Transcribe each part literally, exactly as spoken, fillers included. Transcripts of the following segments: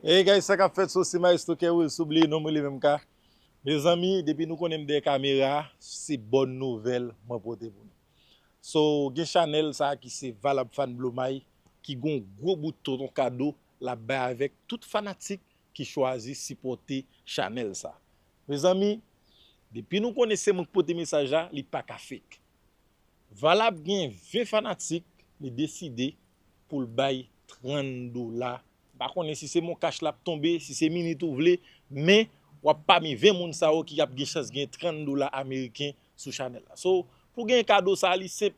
Hey guys, sa k ap fèt? So, se Maestro Kerwills, oubli non mwen li menm ka. Mezanmi, depi nou konnen m dèyè kamera, se bòn nouvèl mwen pote pou nou. So, gen chanèl sa ki se Valab Fan Blomay, ki gon gwo bout tonton kado l ap bay avèk tout fanatik ki chwazi sipòte chanèl sa. Mezanmi, depi nou konnen se mwen k pote mesaj la, li pa ka fake. Valab gen ven fanatik, li deside pou l bay trant dola. M pa konnen si se MonCash l ap tonbe, si se minit ou vle, men w ap pami ven moun sa yo ki ap gen chans gen trant dola ameriken sou chanèl la. So, pou gen kado sa, li senp.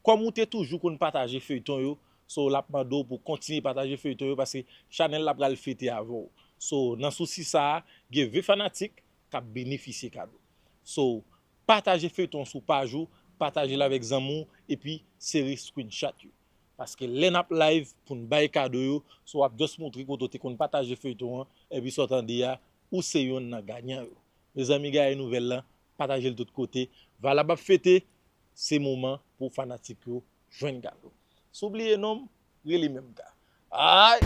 Kòm ou te toujou konn pataje feyton yo, so, l ap mande w pou w kontinye pataje feyton yo, paske chanèl la pral fete avè w. So, nan sousi sa a, gen ven fanatik k ap benefisye kado. So, pataje feyton sou paj ou, pataje l avèk zanmi w, epi sere screenshot yo. Paske lè n ap live pou n bay kado yo, so w ap just montre kote w te konn pataje feyton an, epi sa w tande a, ou se yonn nan ganyan yo. Mezanmi, gade nouvèl lan, pataje l tout kote. Valab ap fete, se moman pou fanatik yo jwenn kado. Si w bliye non m, rele menm ka. Ay!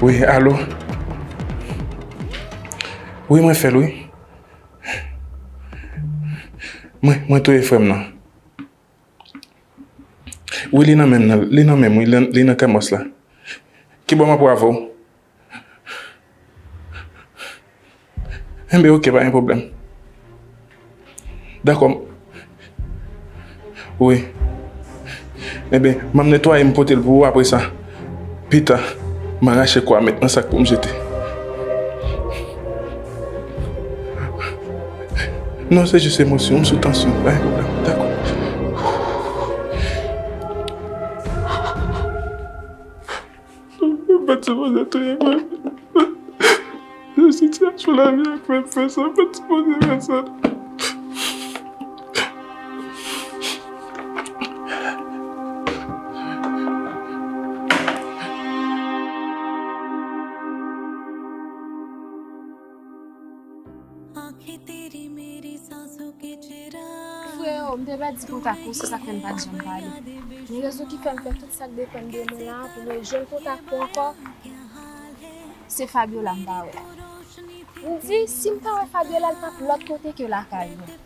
Wi, alo? Wi, mwen fè l, wi. Mwen, mwen touye frè m nan. Wi, li nan men m nan, li nan men m, wi, li, li nan tèmòs la. Kibò m ap wè avè w? Enben, oke, pa gen pwoblèm. Dakò. Wi. Enben, m ap netwaye, m pote l pou ou apre sa. Pita, m a rache kò a, met nan sak pou m jete. Non, se jis emosyon, m sou tansyon, pa gen pwoblèm. Dakò. Mwen pa t sipoze touye mwen. Nan sitiyasyon lavi a k fè m fè sa, mwen pa t sipoze fè sa. Frè, m te Pèdi kontak ou, se sa k fè m pa t janm pale. Men rezon ki fè m fè tout sa k depann de mwen la pou mwen jwenn kontak ou ankò, se Fabiola m pa wè. M di, si m pa wè Fabiola, l p ap lòt kote ke lakay mwen.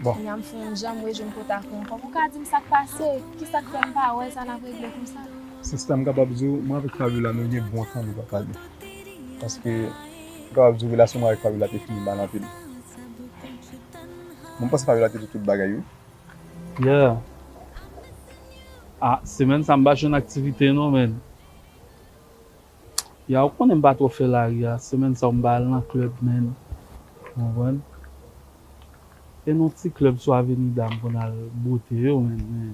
Bon. Kounye a m fè yon jan m rejwenn kontak ou ankò. Ou ka di m sa k pase? Ki sa k fè m pa wè sa n ap regle konsa? Sista, m kapab di w, mwen avèk Fabiola, nou gen bon tan nou pa pale. Paske, m kapab di w, relasyon mwen avèk Fabiola te fini mal anpil. Mwen panse Fabiola te di tout bagay, wi. Yeah. Ah, semèn sa m pa jwenn aktivite non, menn. Ya, ou konnen m pa twò fè lari a. Semèn sa yo m pa al nan klèb, menn. Ou konprann? E nan ti klèb sou Avenida m konn al bwote yo, menn, men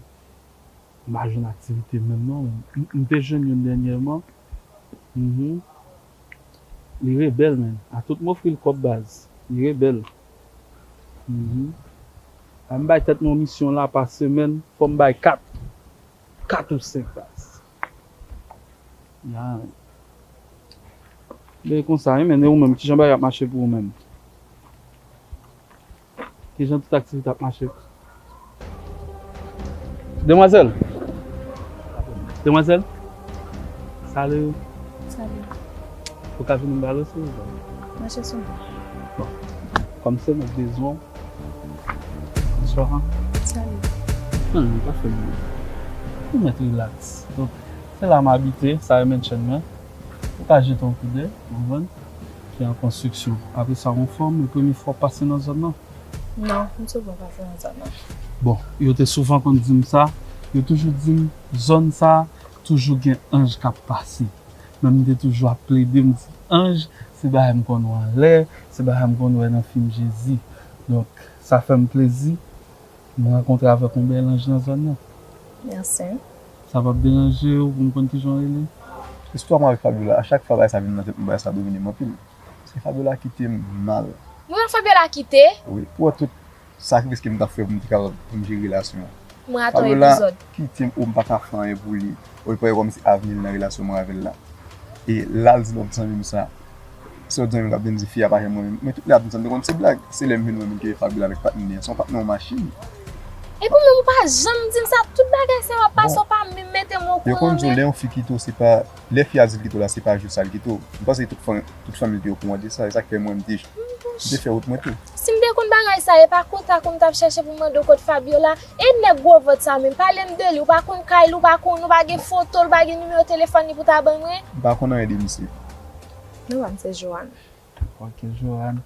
m pa jwenn aktivite menm non, menn. M, m te jwenn youn dènyèman. Mhm. Li rebèl, menn. A tout m ofri l kòb baz. Li rebèl. Mhm. A m bay tèt mwen yon misyon la pa semèn, fò m bay kat. Kat ou senk baz. Ya. Men konsa, wi, men e ou menm, kijan bagay ap mache pou ou menm? Kijan tout aktivite ap mache? Demwazèl? Demwazèl? Salut. Salut. Ou ka vin m pale sou ou? Mache sou mwen. Bon. Kòm se mwen bezwen. Bonswa. Salut. Non, non, pa fè mwen. Ou mèt relax. Donk, se la m abite, sa e mention mwen. Ou ka jete yon koudèy, ou konprann? Ki an konstriksyon. Apre sa, yon fòm, e premye fwa w pase nan zòn nan? Non, m souvan pase nan zòn nan. Bon, yo te souvan konn di m sa. Yo toujou di m, zòn sa, toujou gen anj k ap pase. Men m te toujou ap plede, m di, anj, se bagay m konn wè anlè, se bagay m konn wè nan fim Jezi. Donk, sa fè m plezi. Mwen rankontre avèk yon bèl anj nan zòn nan. Mèsi. Sa p ap deranje w pou m konn kijan w rele? Istwa mwen avèk Fabiola, a chak fwa bagay sa vin nan tèt mwen, bagay sa domine m anpil. Se Fabiola kite m mal. Mwen, Fabiola kite? Wi, pou wè tout sakrifis ke m t ap fè pou m te kapab pou m jere relasyon an. Mwen atò Fabiola epizòd. Kite m, ou m pa ka fè anyen pou li. Ou parèt kòmsi avni l nan relasyon mwen avè l la. E l al di lòt zanmi m sa. Se lòt zanmi m k ap vin di fi a pa janm renmen m. Men tout lè ap di sa, m te konn se blag. Se lè m vin wè m ke Fabiola avèk patnè l, se yon patnè yon machin. Epi w menm ou pa janm di m sa, tout bagay sa yo ap pase, bon, ou pa menm mete m okouran menm. Yo konn di w lè yon fi kite w, se pa, lè fi a di l kite w la, se pa jou sa l kite w. M panse tout fanmi, tout fanmi l te okouran de sa, e sa k fè mwen m te, m te fè wout mwen tou. Si m te konn bagay sa, e pa kontak ou m t ap chèche pou m mande w kot Fabiola. E nèg gwo vant sa menm, pale m de li, ou pa konn kay li, ou pa konn, ou pa gen foto l, ou pa gen nimewo telefòn li pou ta ban mwen? M pa konn anyen de misye. Non, pa m se Joanne. Ok, Joanne.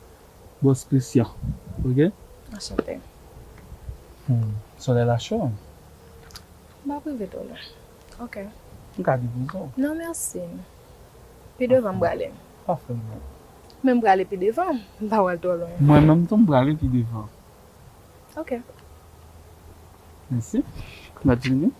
Bòs Christian. Ok? Anchante. Hmm. Solèy la cho. M pa prive tou non. Ok. M ka depoze w? Non, mèsi. Pi devan m prale. Pa fè m non. Men m prale pi devan. M pa pral twò lwen. Mwen menm tou m prale pi devan. Ok. Mèsi. N ap vini.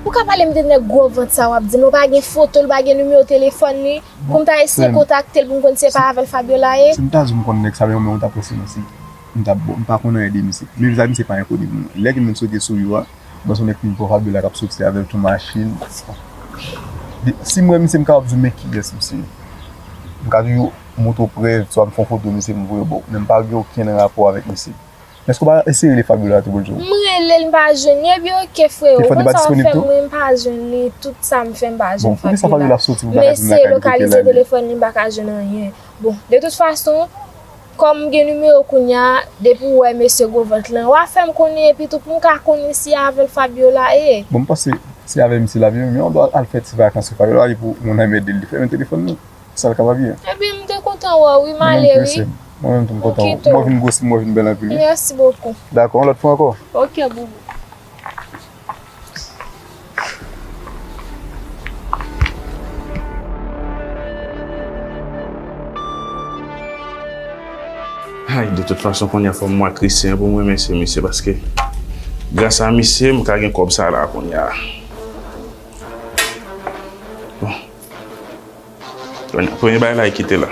Ou ka pale m de nèg gwo vant sa w ap di m, ou pa gen foto l, ou pa gen nimewo telefòn li, pou m ta eseye kontakte l pou m konn si se pa avè l Fabiola ye? Si m ta di w m konn nèg sa, men ou menm ou t ap panse m si m t ap bon, m pa konn anyen de misye. Men sa misye pa enkoni pou mwen. Lè ke m vin sote sou yo a, m panse yon nèg ki vin pran Fabiola k ap soti avè l tou machin. Si m wè misye, m kapab di w men kiyès misye. M ka toujou montre w prèv, swa m fè yon foto misye, m voye w ba w. Men m pa gen okenn rapò avèk misye. Èske w pa eseye rele Fabiola tou pou l di w? M rele l, m pa jwenn li. Epi oke, frewo, ou konn sa w fè m, mwen m pa jwenn li. Tout sa m fè, m pa jwenn Fabiola. M eseye lokalize telefòn li, m pa ka jwenn anyen. Bon, de tout fason, kòm m gen nimewo kounye a, depi w wè mesye gwo vant lan, w a fè m konnen epi tou pou m ka konnen si avè l Fabiola ye. Bon, m panse se avè misye l ap ye, men w dwe al fè ti vakans ak Fabiola, epi w anmède l, li fèmen telefòn li. Sa l kapab ye. Ebyen, m te kontan wè w wi, m ale wi. Mwen menm tou, m kontan wè w. Mwen vin gwo, mwen vin bèl anpil wi. Mèsi bokou. Dakò, yon lòt fwa ankò. Oke, boubou. Ay, de tout fason, kounye a fò m wè Christian pou m remèsye misye, paske gras a misye, m ka gen kòb sa la kounye a. Bon. Kounye a, premye bagay la, e kite la.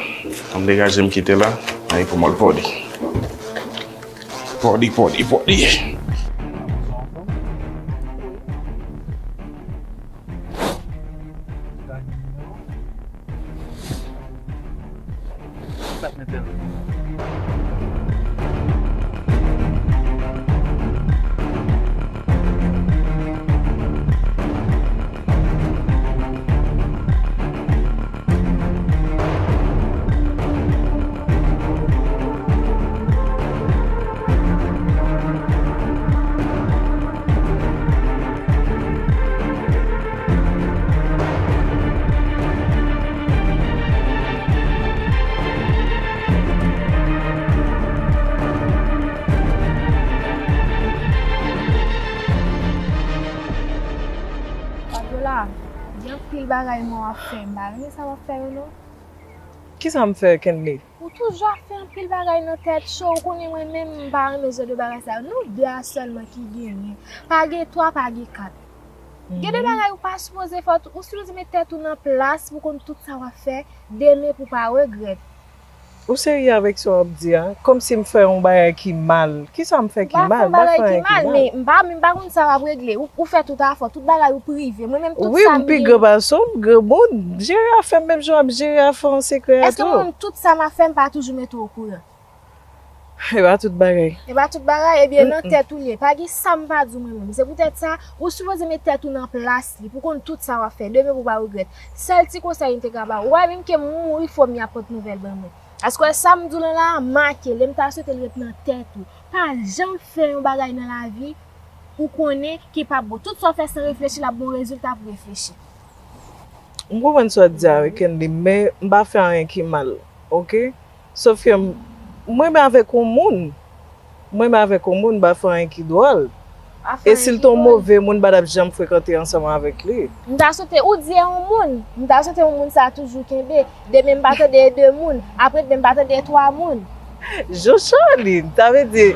An m degaje m kite la, ay pou m al pòdi. Pòdi, pòdi, pòdi. Fabiola, gen anpil bagay mwen w ap fè, m pa renmen sa w ap fè yo non. Kisa m fè, Kenley? Ou toujou ap fè anpil bagay nan tèt cho, ou konnen mwen menm m pa renmen jan de bagay sa yo. Nou de a sèlman ki genyen. Pa gen twa, pa gen kat. Gen de bagay ou pa sipoze fè, ou sipoze met tèt ou nan plas pou konn tout sa w ap fè, demen pou pa regrèt. Ou serye avèk sa w ap di a? Kòmsi m fè yon bagay ki mal. Kisa m fè ki mal? M pa fè anyen ki mal. Men m pa, men m pa konn sa w ap regle. Ou, ou fè tout afè w, tout bagay ou prive. Mwen menm tout sa m gen. Wi, m pi gran pase w, m granmoun. Jere afè m menm jan w ap jere afè w an sekrè a tou. Èske mwen menm tout sa m ap fè, m pa toujou mete w okouran? E pa tout bagay. E pa tout bagay, ebyen nan tèt ou l ye. Pa gen sa m pa di w mwen menm. Se poutèt sa, ou sipoze met tèt ou nan plas li, pou konn tout sa w ap fè. Demen pou w pa regrèt. Sèl ti konsèy m te ka ba w. Ou wè menm ke m mouri fò m y ap pot nouvèl ban mwen. Paske sa m di w lan la, make l, e m ta swete l ret nan tèt ou. Pa janm fè yon bagay nan lavi, ou konnen ki p ap bon. Tout sa w fè san reflechi, l ap bon rezilta pou reflechi. M konprann sa w ap di a wi, Kenley, men m pa fè anyen ki mal, oke? Sòf ke m, m renmen avèk yon moun. M renmen avèk yon moun, m pa fè anyen ki dwòl. E si l te yon move moun, m pa t ap janm frekante ansanm avèk li. M ta swete ou di e yon moun. M ta swete yon moun sa toujou kenbe. Demen m pa tande e de moun. Apre demen m pa tande e twa moun. Jochali, sa vle di,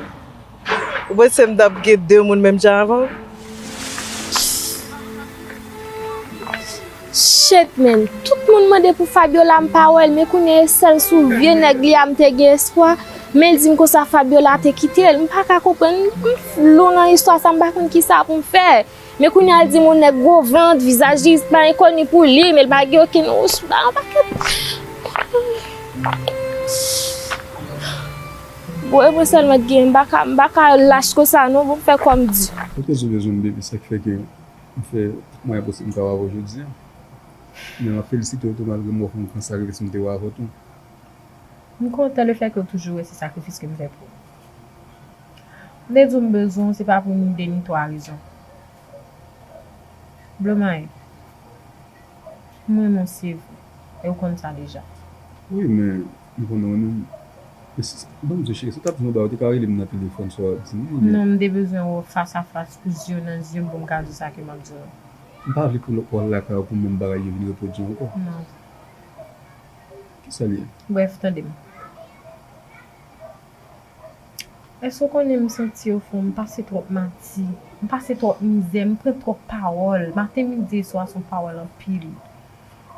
ou panse m t ap gen de moun menm jan avan w? Shit, man. Tout moun mande pou Fabiola, m pa wè l, men kounye a e sèl sou vye nèg li a m te gen espwa. Men l di m konsa Fabiola te kite l. M pa ka konprann. M flou nan istwa sa, m pa konn kisa pou m fè. Men kounye a l di m yon nèg gwo vant, vizaj li pa enkoni pou li, men l pa gen okenn wouch, m pa yon pakèt. Bon, e mwen sèlman ki gen, m pa ka, m pa ka lach konsa non, bon, m fè kòm di. Ou te di w bezwen m, baby, sa ki fè ke m fè tout mwayen posib m ka wè w jodi a. Men m ap felisite w tou, malgre m wè w fè yon gran sakrifis, m te wè avè w tou. M kontan lefètke w toujou wè se sakrifis ke m fè pou ou. M te di w m bezwen w, se pa pou ni de ni twa rezon. Blomay, m renmen w, se vre. E w konn sa deja. Wi, men m konnen w renmen m. Men si, ban m di w, cheri, si w t ap di m yon bagay, ou te ka rele m nan telefòn, sa w ap di m, wi, men. Non, m te bezwen wè w fas a fas, pou zye w nan zye m, pou m ka di w sa ke m ap di w lan. M pa vle pou, pou w al lakay ou, pou menm bagay yo vin repwodui ankò. Non. Kisa l ye? Brèf, tande m. Èske w konnen m santi ofon, m pase twòp mati, m pase twòp mizè, m pran twòp pawòl. Maten, midi e swa, se yon pawòl anpil.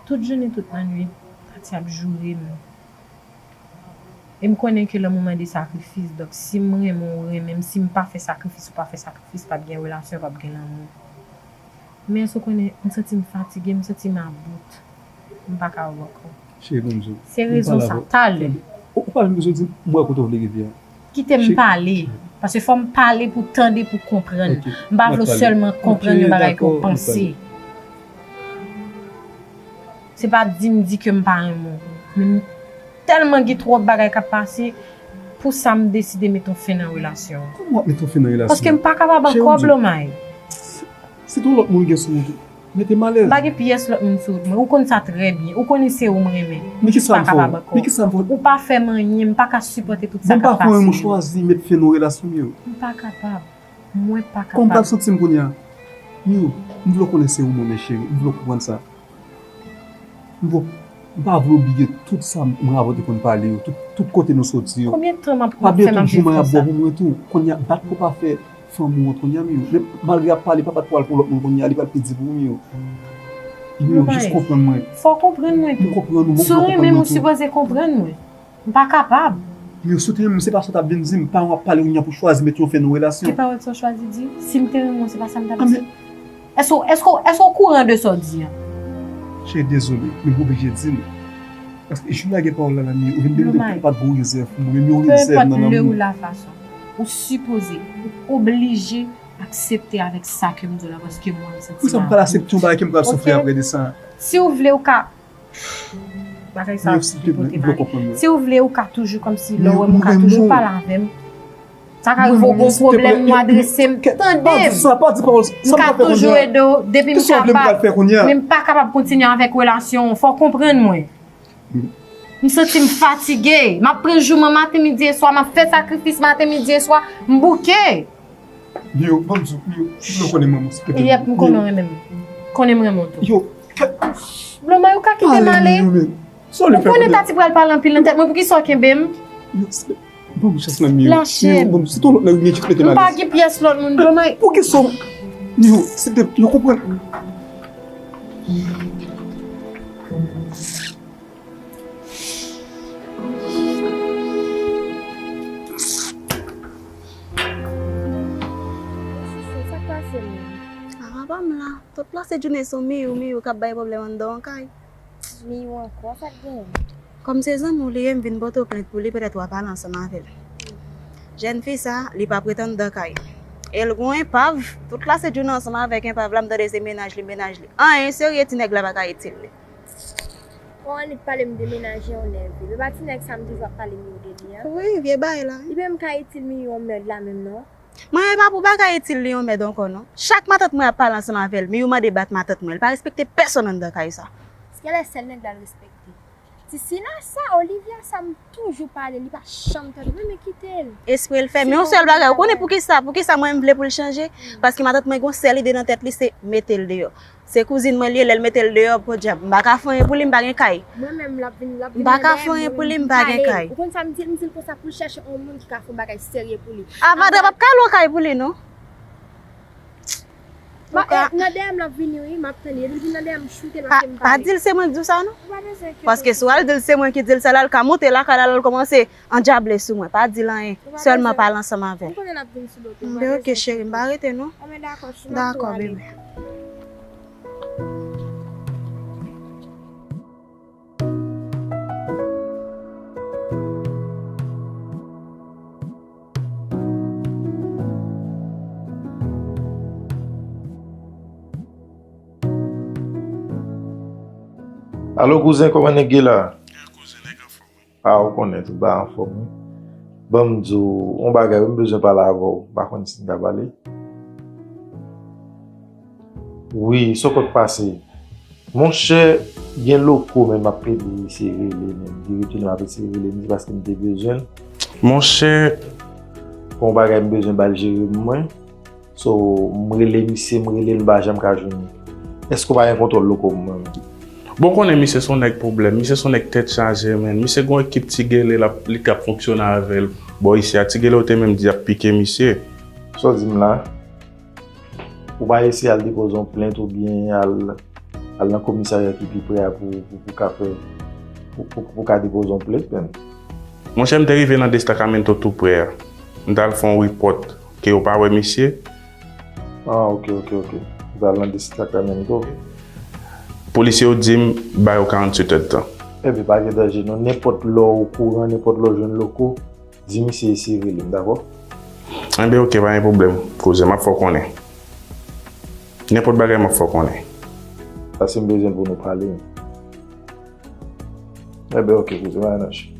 Tout jounen, tout lannwit, Tati ap joure m. E m konnen ke lanmou mande sakrifis, donk si m renmen w, ou renmen m, si m pa fè sakrifis, ou pa fè sakrifis, p ap gen relasyon, p ap gen lanmou. Men èske w konnen, m santi m fatige, m santi m about. M pa ka wè w ankò. Cheri, ban m di w. Se rezon sa, talè. Ou, ou pa menm bezwen di m, m wè kote w vle rive a. Kite m pale. Paske fò m pale pou tande, pou konprann. M pa vle w sèlman konprann yon bagay ke w panse. Se pa di m di ke m pa renmen w. Men m tèlman gen twòp bagay k ap pase, pou sa m deside met yon fen nan relasyon an. Kòman w ap met yon fen nan relasyon an? Paske m pa kapab ankò, Blomay. Si, si te yon lòt moun gen sou wout ou, mete m alèz. M pa gen pyès lòt moun sou wout mwen. Ou konn sa trè byen. Ou konnen se ou m renmen. Men kisa m fè w? Men kisa m fè w? Ou pa fè m anyen. M pa ka sipòte tout sa k ap pase. Bon, m pa fè w anyen, m chwazi met fen nan relasyon m yo. M pa kapab. Mwen pa kapab. Kòman w pral santi m kounye a? Mio, m vle w konnen se ou m renmen, cheri. M vle w konprann sa. M vo-, m pa vle w bliye tout sa m avè w te konn pale yo, tout, tout kote nou soti yo. Konbyen tan m ap, m ap fè m ap viv konsa? Pa bliye tout jouman y ap bò pou mwen tou. Kounye a, bat pou w pa fè fanmi w wont kounye a, Mio. Men malgre y ap pale, pa bat pou al pou lòt moun kounye a, li pral pi di pou ou, Mio. Miyou, jis konprann mwen. Fò w konprann mwen tou. M konprann ou, mwen vle konprann mwen tou. Si w renmen m, ou sipoze konprann mwen. M pa kapab. Miyou, si w te renmen m, se pa sa w t ap vin di m. Pa w ap pale kounye a pou chwazi met yon fen nan relasyon. Ki pawòl sa w chwazi di? Si m te renmen w, se pa sa m t ap di. Èske w, èske w, èske w okouran de sa w di an? Cheri, dezole, men m oblije di l. Paske jou m lage pawòl la, la, Miyou, ou vin demande m pa t gen rezèv pou mwen, men yon rezèv nan lanmou. Peu importe le ou la façon, ou sipoze, ou oblije aksepte avèk sa ke m di w la, paske mwen, m santi m avè w. Poukisa m pral aksepte yon bagay ke m pral soufri apre de sa? Si w vle, ou ka Bagay sa ap sipote pale. Si w vle, ou ka toujou kòmsi lè w wè m, ou ka toujou pale avè m. Sa ka rive w gon pwoblèm, ou adrese m. Tande m. M ka toujou ede w depi m kapab. Men m pa kapab kontinye avèk relasyon w. Fò w konprann mwen. M santi m fatige. M ap pran jouman maten, midi e swa. M ap fè sakrifis maten, midi e swa. M bouke. Miyou, ban m di w, Miyou, si w konnen m renmen w, silvouplè. Yèp, m konnen w renmen m. Konnen m renmen w tou. Yo, kè- Blomay, ou ka kite m ale? Ou konnen Tati pral pale anpil nan tèt mwen, poukisa w kenbe m? Miyou, silvouplè, ban m chans lan, Miyou. Lache m. Miyou, ban m, se ton lòt nèg ou gen ki mete m alèz. M pa gen pyès lòt moun, Blomay. Poukisa w, Miyou, silvouplè, yo konprann. Sa k pase menm? Apa m la. Tout lase jounen se Miyou, Miyou k ap bay pwoblèm anndan yon kay. Miyou ankò, sa k genyen? Kòm se zanmi w li ye, m vin pote w plent pou li, petèt w a pale ansanm avè l. Jèn fi sa, li p ap ret anndan kay. E l gon enpav, tout lase jounen ansanm avèk enpav la, m tande se mennaj li, mennaj li. Anyen serye ti nèg la pa ka itil li. Ou annik pale m de mennaj yon nèg, wi. E pa ti nèg sa m toujou ap pale Miyou de li an. Wi, vye bagay la, wi. Li menm ka itil Miyou yon mèd la menm, non. Mwen, e pa pou bagay itil li yon mèd ankò, non. Chak matant mwen ap pale ansanm avè l, Miyou mande bat matant mwen. Li pa respekte pèsonn anndan kay sa. Genlè sèl nèg la l respekte. Ti Sina sa, Olivia sa, m toujou pale, li pa janm tande mwen, men kite l. Espre l fè, men yon sèl bagay, ou konnen poukisa, poukisa mwen m vle pou l chanje? Paske matant mwen gon sèl ide nan tèt li, se mete l deyò. Se kouzin mwen li ye, lè l mete l deyò, podyab, m pa ka fè anyen pou li, m pa gen kay. Mwen menm, l ap vin, l ap vin nan dèyè m, mwen menm m pale l. Ou konn sa m di l? M di l konsa pou l chèche yon moun ki ka fè yon bagay serye pou li. Avadra p ap ka lwe yon kay pou li, non. Nan dèyè m l ap vini wi, m ap tann li. Epi l vin nan dèyè m, m choute l paske m pale. Pa di l se mwen k di w sa non. Ou pa bezwen enkyete w. Paske si w al di l se mwen ki di l sa la, l ka monte lakay la, l al kòmanse andyablè sou mwen. Pa di l anyen. Sèlman pale ansanm avè l. M konnen l ap vin sou do tou. Anben, oke, cheri, m pa rete non. Anben, dakò, cheri, m ap tou ale. Dakò, bebe. Alo kouzen, kòman nèg ye la? Kouzen, nèg anfòm wi. A, ou konnen tout bagay anfòm wi. Ban m di w yon bagay wi, m bezwen pale avè w. M pa konn si m ka pale. Wi, sa w konn pase? Monchè, gen Loko menm m ap plede eseye rele menm. Li retounen m ap eseye rele m, se paske m te bezwen l. Monchè, gon bagay m bezwen ba l jere pou mwen. So, m rele misye, m rele l, m pa janm ka jwenn li. Èske w pa gen kontwòl Loko pou mwen menm? Bon, w konnen misye se yon nèg pwoblèm, misye se yon nèg tèt chaje, menn. Misye gon ekip ti gele l ap, li t ap fonksyone avè l bò isi a. Ti gele yo te menm di y ap pike misye. Sa w di m la? Ou pa eseye al depoze yon plent oubyen al, al nan komisarya ki pi pre a pou, pou, pou ka fè, pou, pou, pou ka depoze yon plent, menn? Monchè, m te rive nan destakamento tou pre a. M t al fè yon repòt ke yo pa wè misye. Ah, ok, ok, ok. Ou t al nan destakamento. Polisye yo di m ba yo karanntuit èdtan. Enben, pa gen danje non. Nenpòt lè w okouran, nenpòt lè w jwenn Loko, di misye eseye rele m, dakò? Enben, oke, pa gen pwoblèm, kouzen, m ap fè w konnen. Nenpòt bagay, m ap fè w konnen. Paske m bezwen l pou nou pale. Enben, oke, kouzen, pa gen danje.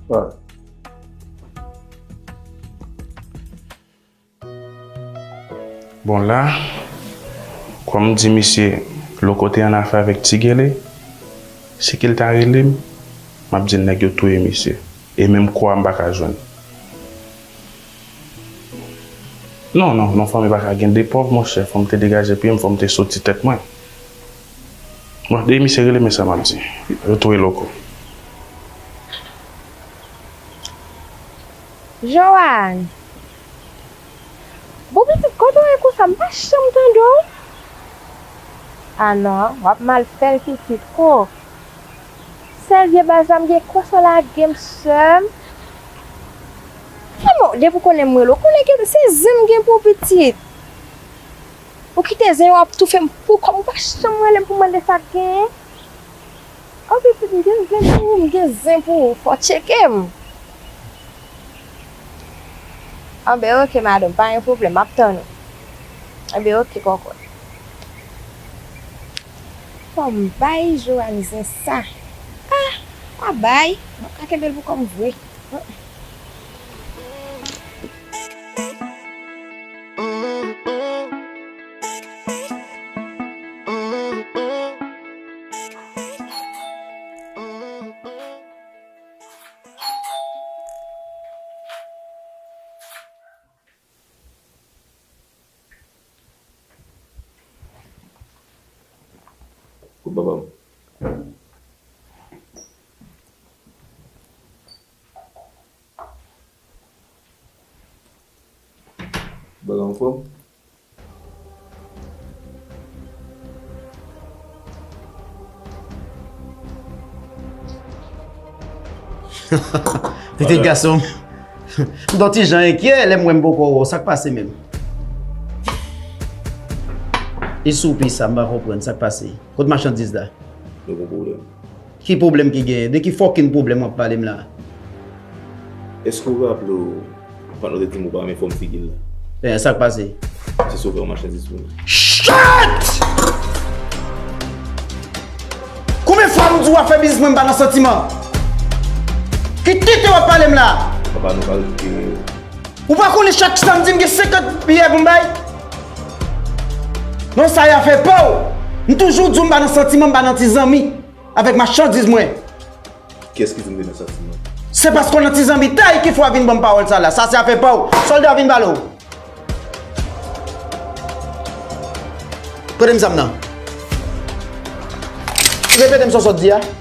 Alright. Bon, la, kòm m di misye Loko te an afè avèk Ti Gele, si ke l ta rele m, m ap di l nèg yo touye misye. E menm kò a m pa ka jwenn. Non, non, non, fanmi pa ka gen de pòv, monchè. Fò m te degaje pye m, fò m te soti tèt mwen. Bon, depi misye rele, men sa m ap di. Yo touye Loko. Joanne. Bon, pitit, kote w ye konsa? M pa janm tande w. A non, w ap mal fè l pitit. O! Sèl vye baz la m gen, konsa w lage m, sè m. Kòman, depi w konnen m rele w, konnen ke se zen m gen pou w pitit. Ou kite zen yo ap toufe m pou kòb, ou pa janm rele m pou mande sa k genyen. O pitit, m gen zen pou ou, m gen zen pou ou, fò w tcheke m. Anben, oke, madanm, pa gen pwoblèm, m ap tann ou. Anben, oke, kòkòt. Fò m bay Joanne zen sa. Ah, pa bay, m ap ka kenbe l pou kò m vre. Kout baba m. Bagay anfòm? Pitit gason m. M t on ti jan enkyè lè m wè m poko wè w. Sa k pase menm? E soupi sa, m pa konprann sa k pase. Kot machandiz la? Nou gon pwoblèm. Ki pwoblèm ki genyen? De ki fucking pwoblèm w ap pale m la? Èske w raple w, patnè w te di m ou pa renmen fòm figi l la? Enben, sa k pase? Se sovè yon machandiz pou mwen. Shut! Konbyen fwa m di w afè biznis mwen m pa nan santiman? Ki tenten w ap pale m la? Papa, nou pa rete. Ou pa konnen chak samdi m gen senkant biyè pou m bay? Non, sa y afè pa w. M toujou di w m pa nan santiman, m pa nan ti zanmi avèk machandiz mwen. Kiyès ki di m te nan santiman? Se paske w nan ti zanmitay ki fè w vin ban m pawòl sa la. Sa se afè pa w. Sòlda, vin pale w. Prete m zam nan. Repete m sa w sot di a.